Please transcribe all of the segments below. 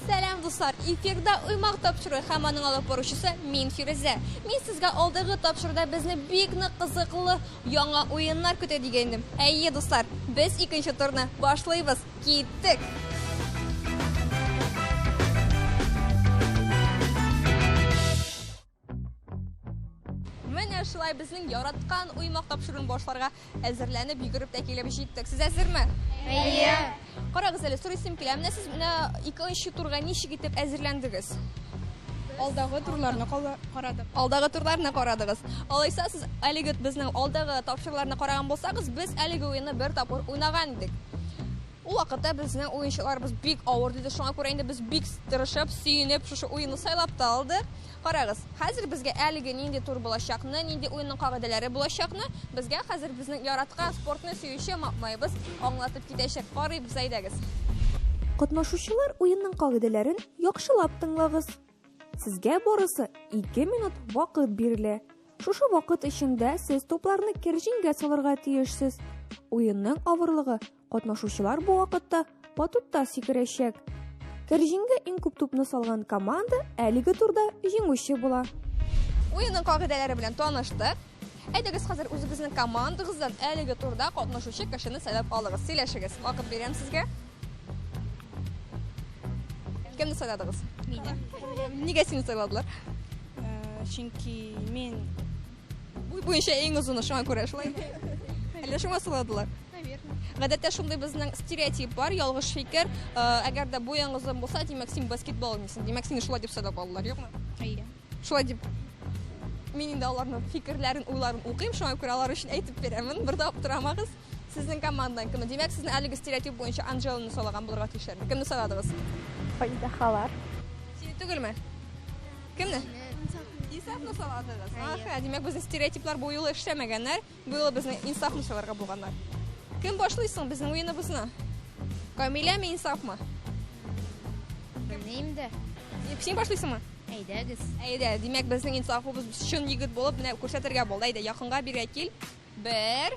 Сәлам, дуслар! Эфирда Уймак тапшыруы һәм аның алып баручысы мин Фирүзә. Мин сезгә алдагы тапшыруда безне бик нык кызыклы яңа уеннар көтә дигән идем. Әйе, дуслар, без икенче турны башлыйбыз. Киттек! Менә шулай безнең яраткан уймак тапшыруын башларга әзерләнеп йөгереп тә килеп җиттек. Сез әзерме? Әйе. Карагыз әле, сорыйсым килә. Менә сез менә икенче турга ничек итеп әзерләндегез? Алдагы турларны карадык. Алдагы турларны карадыгыз. Алайса сез әлеге безнең алдагы тапшыруларны караган булсагыз, без әлеге уенны бер тапкыр уйнаган идек. Ул вакытта безнең уенчыларыбыз бик авыр диде, шуңа күрә инде без бик тырышып, сөенеп шушы уенны сайлап та алдык. Карагыз, хәзер безгә әлеге нинди тур булачакны, нинди уенның кагыйдәләре булачакны, безгә хәзер безнең яраткан спортны сөюче мамаебыз аңлатып китәчәк. Карыйбыз, әйдәгез. Катнашучылар уенның кагыйдәләрен яхшылап тыңлагыз. Сезгә барысы 2 минут вакыт бирелә. Шушы вакыт эчендә сез тупларны кәрҗингә салырга тиешсез. Уенның авырлыгы Катнашучылар бу вакытта батутта сикерәчәк. Кәрҗингә иң күп тупны салган команда әлеге турда җиңүче була. Уенның кагыйдәләре белән таныштык. Әйдәгез хәзер үзегезнең командагыздан әлеге турда катнашучы кешене сайлап алыгыз. Сөйләшегез. Вакыт бирәм сезгә. Кемне сайладыгыз? Мине. Нигә сине сайладылар? Э, чөнки мин Буй буенча иң озыны шуңа күрә шулай. Әллә шуңа сайладылар? Наверное. Гадәттә шундый безнең стереотип бар, ялгыш фикер. Э, әгәр дә буең озын булса, димәк син баскетбол уйныйсың. Димәк сине шулай дип сайлап алдылар, юкмы? Әйе. Шулай дип мин инде аларның фикерләрен, уйларын укыйм, шуңа күрә алар өчен әйтеп бирәмен. Бер дә аптырамагыз. Сезнең командадан кемне? Димәк, сезнең әлеге стереотип буенча Анжеланы сайлаган булырга тиешләр. Кемне сайладыгыз? Айдаһалар. Сине түгелме? Кемне? Инсафны сайладыгыз. Аха, димәк, безнең стереотиплар бу юлы эшләмәгәннәр. Бу юлы безнең инсафны сайларга булганнар. Кем башлый соң безнең уеныбызны? Камиләме, Инсафмы? Белмим дә. Син башлыйсыңмы? Әйдәгез. Әйдә, димәк, безнең Инсафыбыз чын егет булып, менә күрсәтергә булды. Әйдә, якынга биргә кил. Бер,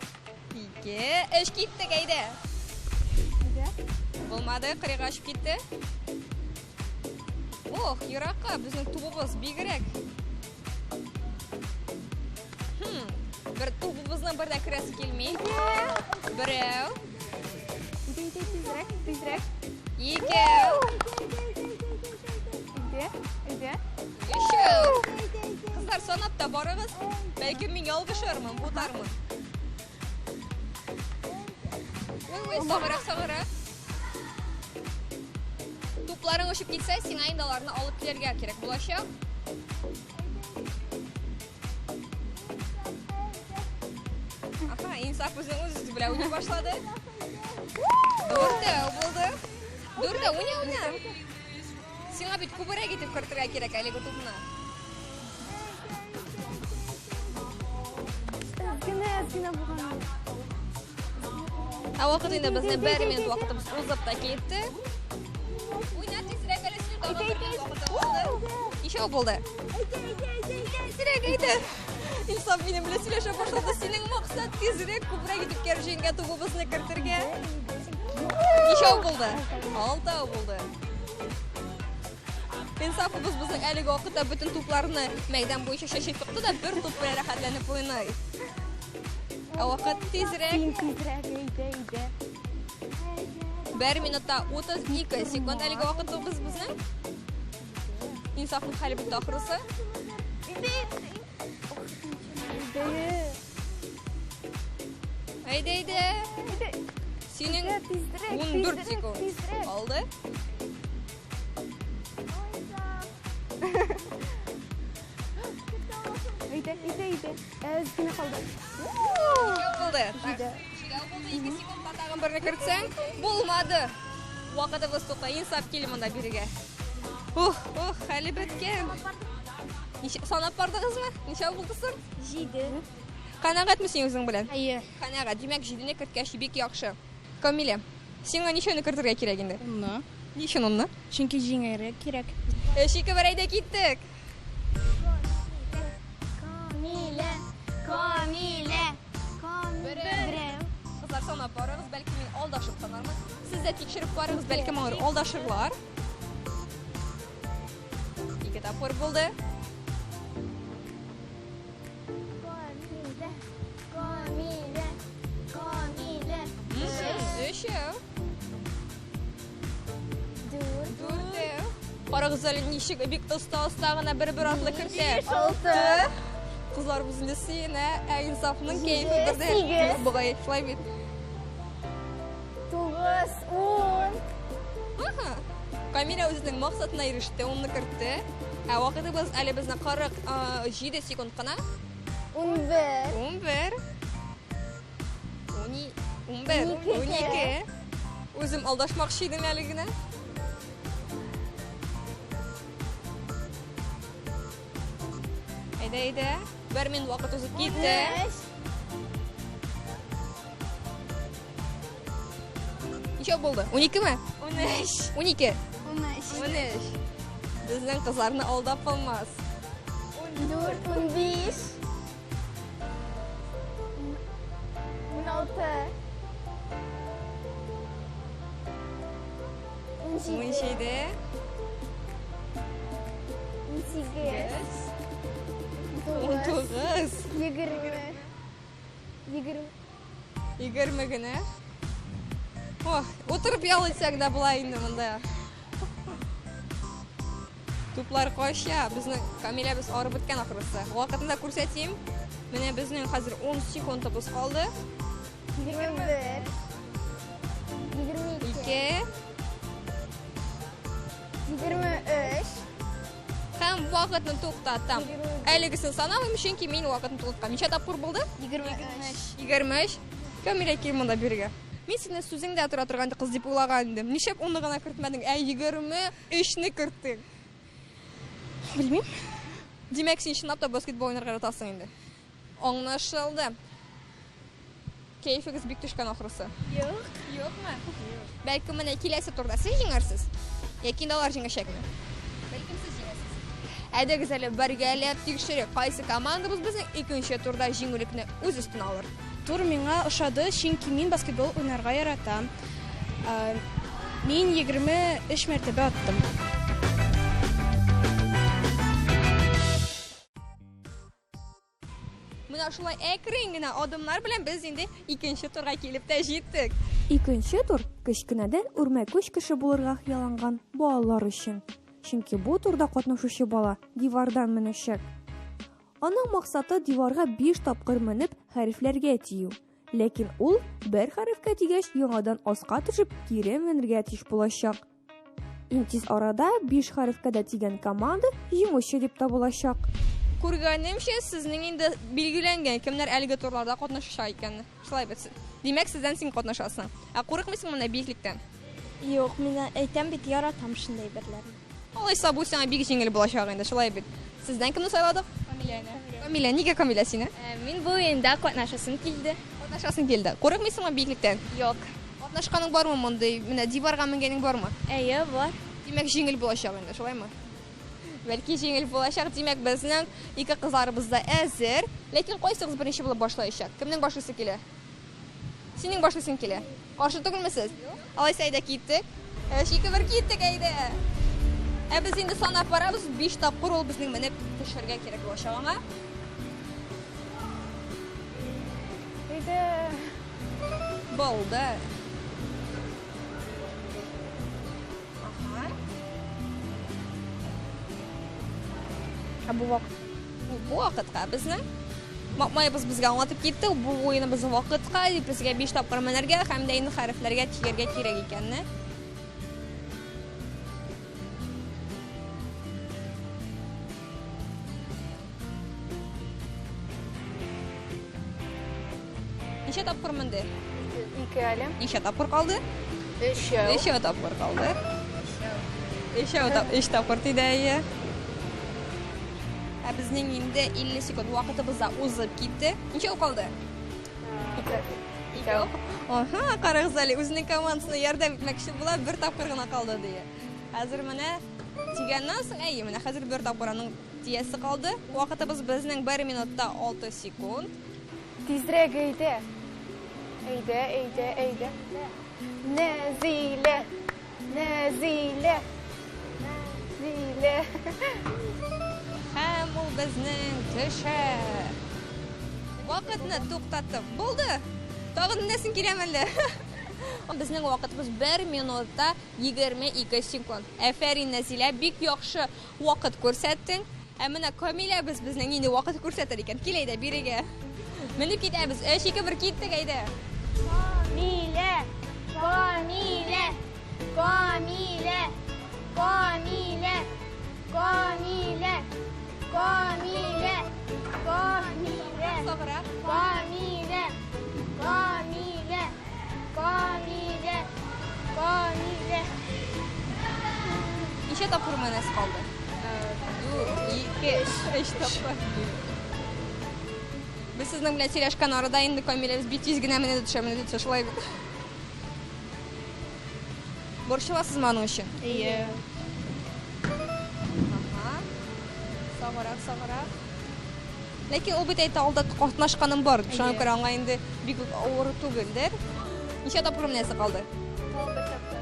ике, өч, киттек, әйдә. Булмады, кырыйга очып китте. Ох, еракка безнең тубыбыз бигрәк. Хм, бер тубыбызның бер дә керәсе килми. Берәү. Тизрәк, тизрәк. Икәү. Әйдә, әйдә. Өчәү. Кызлар, санап та барыгыз. Бәлки мин ялгышырмын, бутармын. Ой, ой, сагырак, сагырак. Тупларың очып китсә, сиңа инде аларны алып килергә кирәк булачак. Аха, Инсаф үзен үз белән уйный башлады. Дүртәү булды. Дүртәү, уйна, уйна. Сиңа бит күбрәк итеп кертергә кирәк әлеге тупны. Әзгенә, әзгенә булган. Ә вакыт инде безнең бер минут вакытыбыз узып та китте. Уйна тизрәк әле синең тагын бер минут вакытың калды. Ничәү булды? Тизрәк әйдә. Инсаф минем белән сөйләшә башлады. Синең максат тизрәк күбрәк итеп кәрҗингә тубыбызны кертергә. Ничәү булды? Алтау булды. Инсафыбыз безнең әлеге вакытта бөтен тупларны мәйдан буенча чәчеп чыкты да бер туп белән рәхәтләнеп уйный. Ә вакыт тизрәк. Син тизрәк, әйдә, әйдә. Бер минутта 32 секунд әлеге вакытыбыз безнең. Инсафның хәле бетте ахрысы. Әйдә, әйдә. Синең 14 секунд калды. Әйдә, әйдә, әйдә. Әз генә калды. Икәү булды. Җидәү булды. 2 секундта тагын берне кертсәң, булмады. Вакытыбыз тукта. Инсаф кил монда бирегә. Ух, ух, хәле беткән. Ничә санап бардыгызмы? Ничә булды соң? Җиде. Канәгатьме син үзең белән? Әйе. Канәгать. Димәк, җидене керткәч бик яхшы. Камилә, сиңа ничәне кертергә кирәк инде? Унны. Ни өчен унны? Чөнки җиңәргә кирәк. Өч, ике, бер, әйдә киттек. Камилә, Камилә, Камилә. Берәү. Кызлар санап барыгыз, бәлки мин алдашып санармын. Сез дә тикшереп карыгыз, бәлкем алар алдашырлар. Ике тапкыр булды. Камилә, Камилә, Камилә. Өчәү. Дүрт. Дүртәү. Карагыз әле ничек бик оста-оста гына бер-бер артлы кертә. Алты. Кызларыбыз инде сөенә, ә Инсафның кәефе Җиде, бердә сигез. бугай, шулай бит. Тугыз, ун. Аһа. Камилә үзенең максатына иреште, унны кертте. Ә вакытыбыз әле безнең 47 секунд кына. 11. 11. 11, 12. Үзем алдашмакчы идем әле генә. Әйдә, әйдә. Бер минут вакыт узып китте. Ничә булды? 12 ме? 13. 12. 13. 13. Безнең кызларны алдап булмас. 14, 15. 16. 17. 17. 18. 19. 19. 20. 20. 20 генә. Ох, утырып ял итсәк дә була инде монда. Туплар кача, безнең Камиләбез арып беткән ахрысы. Вакытын да күрсәтим. Менә безнең хәзер 10 секундыбыз калды. 21. 22. 2 23. һәм вакытны туктатам. Әлегесен санамыйм, чөнки мин вакытны туктаткан. Ничә тапкыр булды? 23. 23. Камилә, кил монда бирегә. Мин сине сүзеңдә тора торган кыз дип уйлаган идем. Нишләп унны гына кертмәдең, ә 23-не керттең? Белмим. Димәк, син чынлап та баскетбол уйнарга яратасың инде. Аңлашылды. Кәефегез бик төшкән ахрысы. Юк. Юкмы? Бәлкем менә киләсе турда сез җиңәрсез? Яки инде алар җиңәчәкме? Бәлкем сез җиңәрсез. Әйдәгез әле бергәләп тикшерик, кайсы командабыз безнең икенче турда җиңүлекне үз өстенә алыр. Тур миңа ошады, чөнки мин баскетбол уйнарга яратам. Мин 23 мәртәбә аттым. Менә шулай әкрен генә адымнар белән без инде икенче турга килеп тә җиттек. Икенче тур кечкенәдән үрмәкүч кеше булырга хыялланган балалар өчен. Чөнки бу турда катнашучы бала дивардан менәчәк. Аның максаты диварга 5 тапкыр менеп хәрефләргә тию. Ләкин ул бер хәрефкә тигәч яңадан аска төшеп кире менергә тиеш булачак. Иң тиз арада 5 хәрефкә дә тигән команда җиңүче дип табылачак. Күргәнемчә, сезнең инде билгеләнгән кемнәр әлеге турларда катнашачак икәнне. Шулай бит. Димәк, сездән син катнашасың. Ә курыкмыйсыңмы менә биеклектән? Юк, мин әйтәм бит, яратам шундый әйберләрне. Алайса бу сиңа бик җиңел булачак инде, шулай бит. Сездән кемне сайладык? Камиләне. Камилә, нигә Камилә сине? Мин бу уенда катнашасым килде. Катнашасың килде. Курыкмыйсыңмы биеклектән? Юк. Катнашканың бармы мондый? Менә диварга менгәнең бармы? Әйе, бар. Димәк, җиңел булачак инде, шулаймы? Бәлки җиңел булачак. Димәк, безнең ике кызларыбыз да әзер. Ләкин кайсыгыз беренче булып башлаячак? Кемнең башлыйсы килә? Синең башлыйсың килә. Каршы түгелме сез? Алайса әйдә киттек. 3 2 1 киттек әйдә. Ә без инде санап барабыз, 5 тапкыр ул безнең менеп төшәргә кирәк булачак аңа. Әйдә. Булды. Аһа. Ә бу вакыт Бу вакытка безнең Мамаебыз безгә аңлатып китте, бу уеныбыз вакытка, безгә 5 тапкыр менәргә һәм дә инде хәрефләргә тияргә кирәк икәнне. Ничә тапкыр менде? Ике әле. Ничә тапкыр калды? Өчәү. Ничә тапкыр калды? Өчәү тап, өч тапкыр тиде, әйе. Ә безнең инде 50 секунд вакытыбыз да узып китте. Ничәү калды? Икәү. Аһа, карагыз әле, үзенең командасына ярдәм итмәкче була, бер тапкыр гына калды ди. Хәзер менә тигәннән соң, әйе, менә хәзер бер тапкыр аның тиясе калды. Вакытыбыз безнең 1 минутта 6 секунд. Тизрәк әйдә. Әйдә, әйдә, әйдә. Нәзилә. Нәзилә. Нәзилә. Һәм ул безнең төшә. Вакытны туктатып булды. Тагын менәсең киләме әллә? Безнең вакытыбыз 1 минутта 22 секунд. Әфәрин, Нәзилә, бик яхшы вакыт күрсәттең. Ә менә Камиләбез безнең нинди вакыт күрсәтер икән? Кил әйдә бирегә. Менеп китәбез. 3, 2, 1 киттек әйдә. Камилә! Камилә! Камилә! Камилә! Камилә! Камилә! Камилә! Саграк. Камилә! Камилә! Камилә! Камилә! Ничә тапкыр менәсе калды? 2, 3 тапкыр. Без сезнең белән сөйләшкән арада инде Камиләбез бик тиз генә менә дә төшә, менә дә төшә, шулай бит. Борчыласызмы аның өчен? Әйе. Ага. Саграк, саграк. Ләкин ул бит әйтә алда катнашканым бар. Шуңа күрә аңа инде бик үк авыр түгелдер. Ничә тапкыр менәсе калды?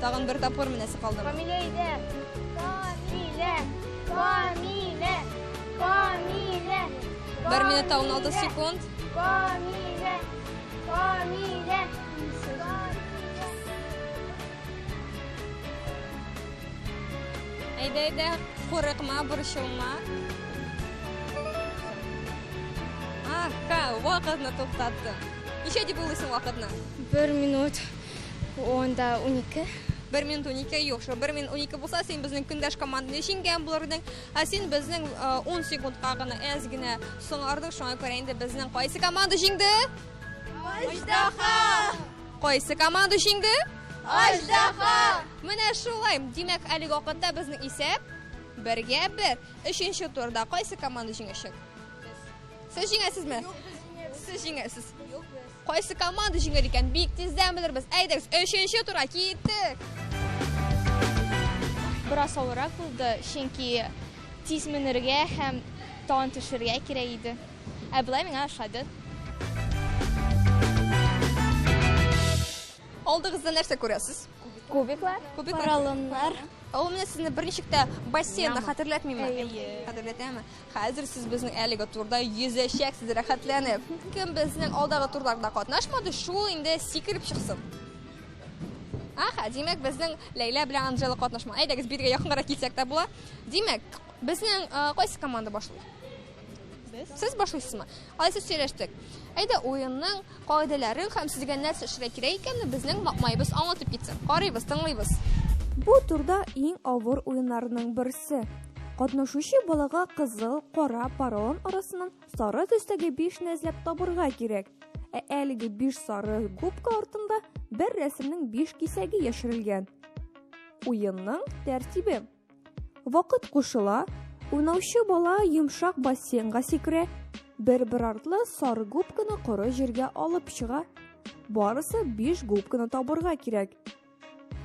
Тагын бер тапкыр менәсе калды. Камилә әйдә. Камилә! Камилә! Камилә! 1 минутта 16 секунд. Камилә! Камилә! Әйдә, әйдә, курыкма, борчылма. Аха, вакытны туктаттың. Ничә дип уйлыйсың вакытны? 1 минут онда 12. 1 минут 12 юк, шул 1 минут 12 булса, син безнең көндәш команданы җиңгән булыр идең. Ә син безнең 10 секундка гына әз генә соңардың, шуңа күрә инде безнең кайсы команда җиңде? Аждаһа! Кайсы команда җиңде? Аждаһа! Менә шулай. Димәк, әлеге вакытта безнең исәп бергә бер. Өченче турда кайсы команда җиңәчәк? Сез җиңәсезме? Юк, без җиңәбез. Сез җиңәсез. Юк, без. Кайсы команда җиңәр икән? Бик тиздән белербез. Әйдәгез, өченче турга киттек. Бераз авыррак булды, чөнки тиз менергә һәм тагын төшергә кирәк иде. Ә болай миңа ошады. Алдыгызда нәрсә күрәсез? Кубиклар. Кубиклар. Поролоннар. Ул менә сезне берничек тә бассейнда хәтерләтмиме? Хәтерләтәме? Хәзер сез безнең әлеге турда йөзәчәксез рәхәтләнеп. Кем безнең алдагы турларда катнашмады, шул инде сикереп чыксын. Аха, димәк, безнең Ләйлә белән Анжела катнашмады. Әйдәгез, бирегә якынгарак килсәк тә була. Димәк, безнең кайсы команда башлый? Без. Сез башлыйсызмы? Алайса сөйләштек. Әйдә уенның кагыйдәләрен һәм сезгә нәрсә эшләргә кирәк икәнен безнең Макмайбыз аңлатып китсен. Карыйбыз, тыңлыйбыз. Бу турда иң авыр уеннарның берсе. Катнашучы балага кызыл, кара поролон арасыннан сары төстәге 5-не эзләп табырга кирәк. Ә әлеге 5 сары губка артында бер рәсемнең 5 кисәге яшерелгән. Уенның тәртибе. Вакыт кушыла, уйнаучы бала йомшак бассейнга сикерә, бер-бер артлы сары губканы коры җиргә алып чыга. Барысы 5 губканы табырга кирәк.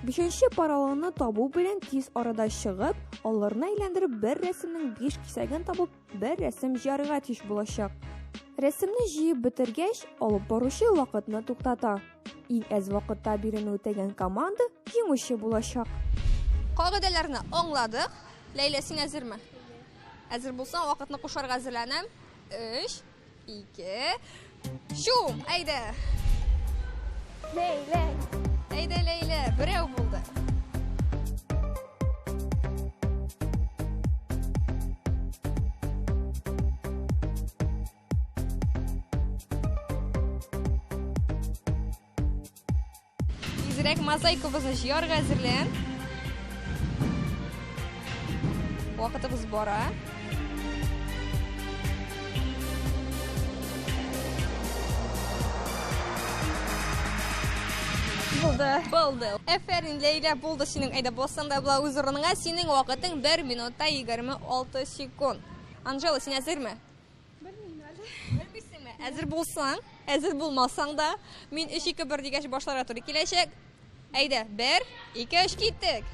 Бишенче поролонны табу белән тиз арада чыгып, аларны әйләндереп бер рәсемнең 5 кисәген табып, бер рәсем җыярга тиеш булачак. Рәсемне җыеп бетергәч, алып баручы вакытны туктата. Иң әз вакытта биремне үтәгән команда җиңүче булачак. Кагыйдәләрне аңладык. Ләйлә, син әзерме? Әзер булсаң, вакытны кушарга әзерләнәм. 3, 2, чум! Әйдә! Ләйлә! Әйдә, Ләйлә, берәү булды. Тизрәк мозаикабызны җыярга әзерлән. Вакытыбыз бара. Булды. Булды. Әфәрин, Ләйлә, булды синең. Әйдә, бассаң да була үз урыныңа. Синең вакытың 1 минутта 26 секунд. Анжела, син әзерме? Белмим әле. Белмисеңме? Әзер булсаң, әзер булмасаң да, мин 3 2 1 дигәч башларга туры киләчәк. Әйдә, 1 2 3 киттек.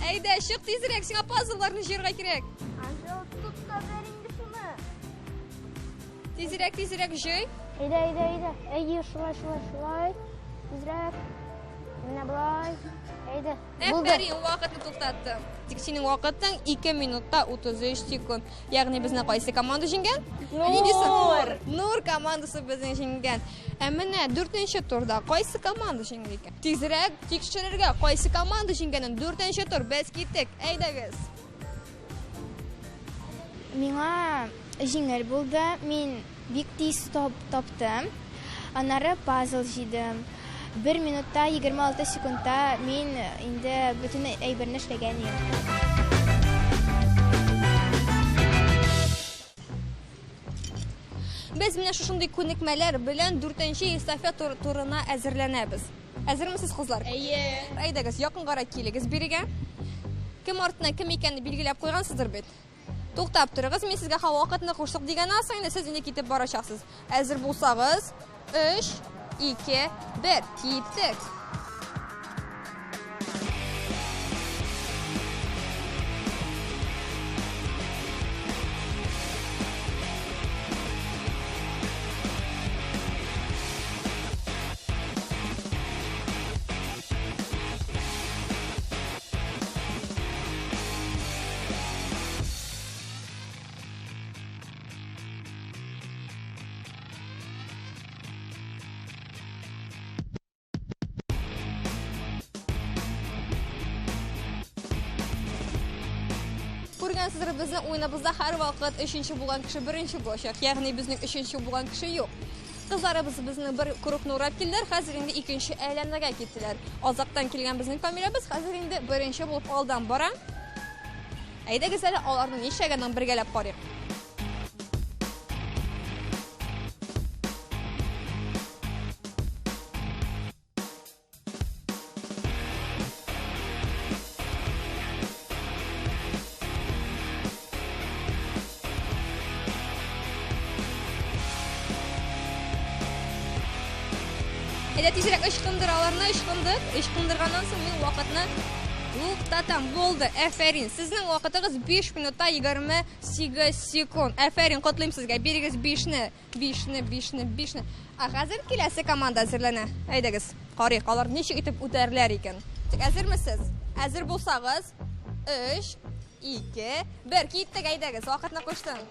Әйдә, чык тизрәк, сиңа пазлларны җыярга кирәк. Анжела, тот та бер инде шуны. Тизрәк, тизрәк җый. Әйдә, әйдә, әйдә. Әйе, шулай, шулай, шулай. Тизрәк. Менә болай. Әйдә. Булды. Әфәрин, вакытны туктаттым. Тик синең вакытың 2 минутта 33 секунд. Ягъни безне кайсы команда җиңгән? Нур. Нур командасы безне җиңгән. Ә менә дүртенче турда кайсы команда җиңде икән? Тизрәк тикшерергә кайсы команда җиңгәнен дүртенче тур без киттек. Әйдәгез. Миңа җиңел булды. Мин бик тиз таптым. Аннары пазл җыйдым. 1 минутта 26 секундта мин инде бөтен әйберне эшләгән идем. Без менә шушындый күнекмәләр белән дүртенче эстафета турына әзерләнәбез. Әзермесез, кызлар? Әйе. Әйдәгез, якынгарак килегез бирегә. Кем артына кем икәнне билгеләп куйгансыздыр бит. Туктап торыгыз, мин сезгә һава вакытны куштык дигәннән соң инде сез инде китеп барачаксыз. Әзер булсагыз, 3, 2, 1, киттек. Күргәнсездер, безнең уеныбызда һәрвакыт өченче булган кеше беренче булачак. Ягъни безнең өченче булган кеше юк. Кызларыбыз безнең бер кругны урап килделәр, хәзер инде икенче әйләнмәгә киттеләр. Азактан килгән безнең Камиләбез хәзер инде беренче булып алдан бара. Әйдәгез әле аларның нишләгәнен бергәләп карыйк. Әйдә тизрәк ычкындыр аларны, ычкындыр. Ычкындырганнан соң мин вакытны туктатам. Булды. Әфәрин. Сезнең вакытыгыз 5 минутта 28 секунд. Әфәрин, котлыйм сезгә. Бирегез 5-не, 5-не, 5-не, 5-не. Ә хәзер киләсе команда әзерләнә. Әйдәгез, карыйк, алар ничек итеп үтәрләр икән. Тик әзермесез? Әзер булсагыз, 3, 2, 1, киттек, әйдәгез, вакытны куштым.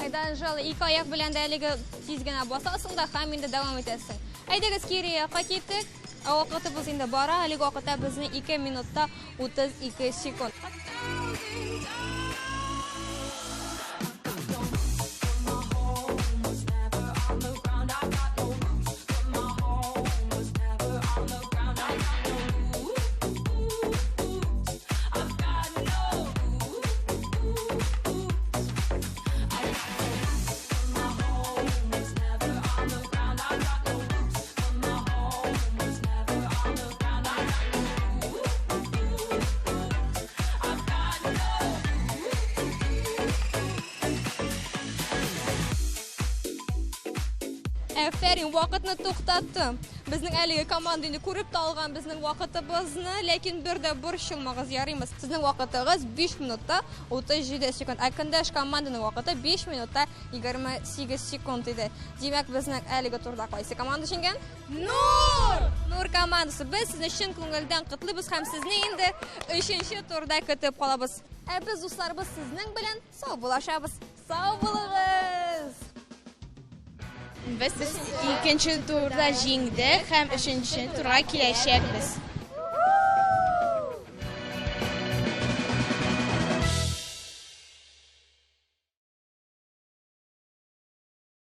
Әйдә, Анжела, ике аяк белән дә әлеге тиз генә басасың да һәм инде дәвам итәсең. Әйдәгез кире якка киттек. Ә вакытыбыз инде бара, әлеге вакытта безнең 2 минутта 32 секунд. Әфәрин, вакытны туктаттым. Безнең әлеге команда инде күреп тә алган безнең вакытыбызны, ләкин бер дә борчылмагыз, ярыймыз. Сезнең вакытыгыз 5 минутта 37 секунд. Ә көндәш команданың вакыты 5 минутта 28 секунд иде. Димәк, безнең әлеге турда кайсы команда җиңгән? Нур! Нур командасы. Без сезне чын күңелдән котлыйбыз һәм сезне инде өченче турда көтеп калабыз. Ә без, дусларыбыз, сезнең белән саубуллашабыз. Сау булыгыз! Без икенче турда җиңдек һәм өченче турга киләчәкбез.